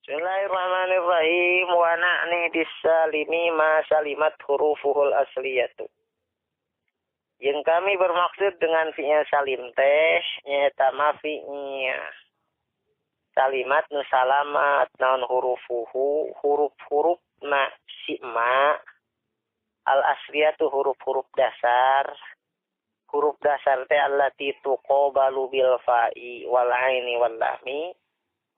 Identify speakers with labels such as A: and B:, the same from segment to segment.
A: Bismillahirrahmanirrahim. Wa na'ni bisalimi ma salimat hurufuhul asliyatu. Yang kami bermaksud dengan fi'il salim teh nyaeta ma fi'il salimat nu salamat naon hurufuhu huruf-huruf na si ma al asliyatu huruf-huruf dasar. Huruf dasar teh allati tuqabalu bil fa'i wal aini wal lami.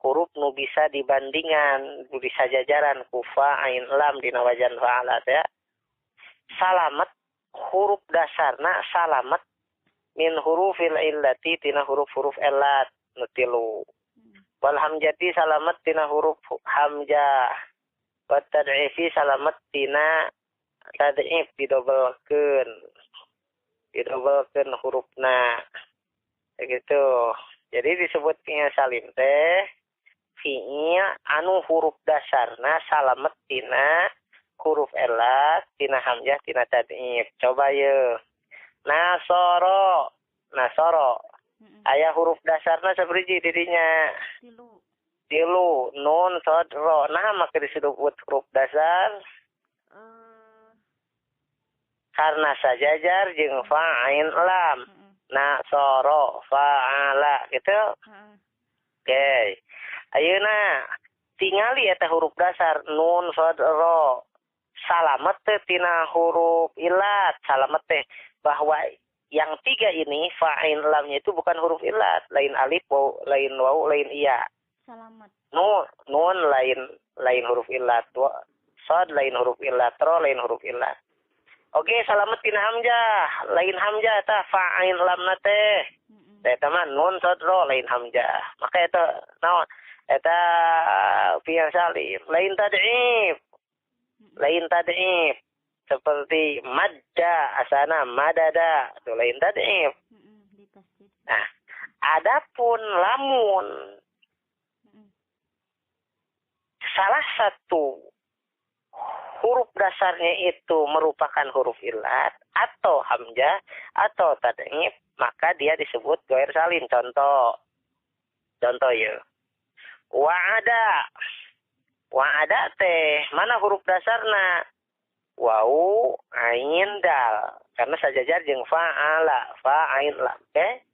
A: Huruf nu bisa dibandingan, bisa jajaran ku fa ain lam dina wajan fa'ala teh. Salamat huruf dasarna salamat min hurufil illati tina huruf-huruf illat nu tilu. Wal hamjati salamat tina huruf hamzah. Wat tad'ifi salamat tina tad'if didobelkeun. Didobelkeun hurufna. Begitu. Jadi disebut fi'il salim teh fi'il anu huruf dasarna salamet tina huruf illat, tina hamzah, tina tad'if. Coba ye. Nasoro, nasoro. Aya huruf dasarna sabriji dirinya.
B: Tilu.
A: Tilu, nun, sod, ro. Nah, maka disebut huruf dasar. Karena sajajar jeung fa ain lam. Nasoro, fa'ala gitu. Oke. Ayeuna tingali eta huruf dasar nun sod ro. Salamet teh tina huruf ilat, salamet teh bahwa yang tiga ini fa ain lamnya itu bukan huruf ilat, lain alif, waw, lain waw, lain iya.
B: Salamet.
A: Nun, nun lain lain huruf ilat, sod lain huruf ilat, ro lain huruf ilat. Oke, salamet tina hamzah, lain hamzah ta fa ain lamna teh. Eta mah nun sod ro lain hamzah. Maka eta naon? Eta fi'il salim, lain tad'if. Lain tad'if. Seperti madda asana madada, itu lain tad'if. Nah, adapun lamun salah satu huruf dasarnya itu merupakan huruf ilat atau hamzah atau tad'if, maka dia disebut ghair salim. Contoh. Contoh ya. Wa'ada. Wa'ada teh mana huruf dasarna? Wau, ain, dal. Karena sajajar jeung fa'ala, fa ain lam. Oke?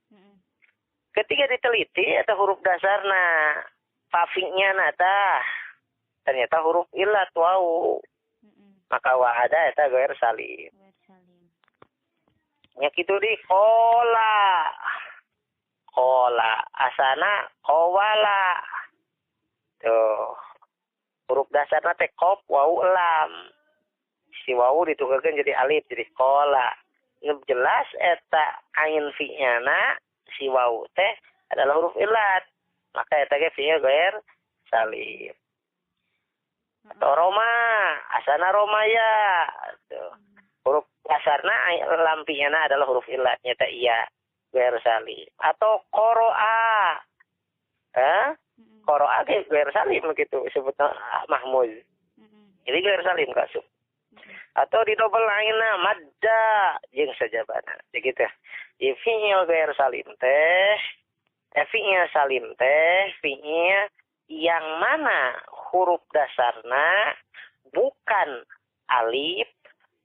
A: Ketika diteliti eta huruf dasarna, fa-nya na tah. Ternyata huruf ilat wau. Maka wa'ada eta ghair salim. Nya kitu di qola. Qola asana qawala. Tuh. Huruf dasarna teh qaf wau lam. Si wau ditukarkeun jadi alif jadi qola. Jelas eta ain fi-nya na si wau teh adalah huruf ilat. Maka eta ge fi'il ghair salim. Atau Roma, asana Romaya. Tuh. Huruf dasarna lam fi-nya na adalah huruf ilat nyata iya ghair salim. Atau qoro'a. Hah? Qoro'a ge ghair salim begitu disebutna mahmuz. Jadi ghair salim kasub. Atau didobel aina madda jeung sajabana. Begitu. Jadi fi'il ghair salim teh, fi'il salim teh fi'il yang mana huruf dasarna bukan alif,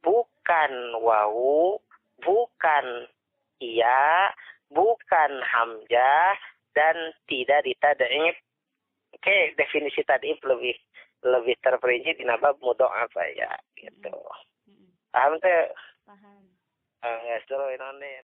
A: bukan wawu, bukan iya, bukan hamzah, dan tidak ditad'if. Oke, definisi tad'if lebih lebih terperinci di bab mudha'af ya gitu. Paham teh?
B: Paham.
A: Nggak seru ini.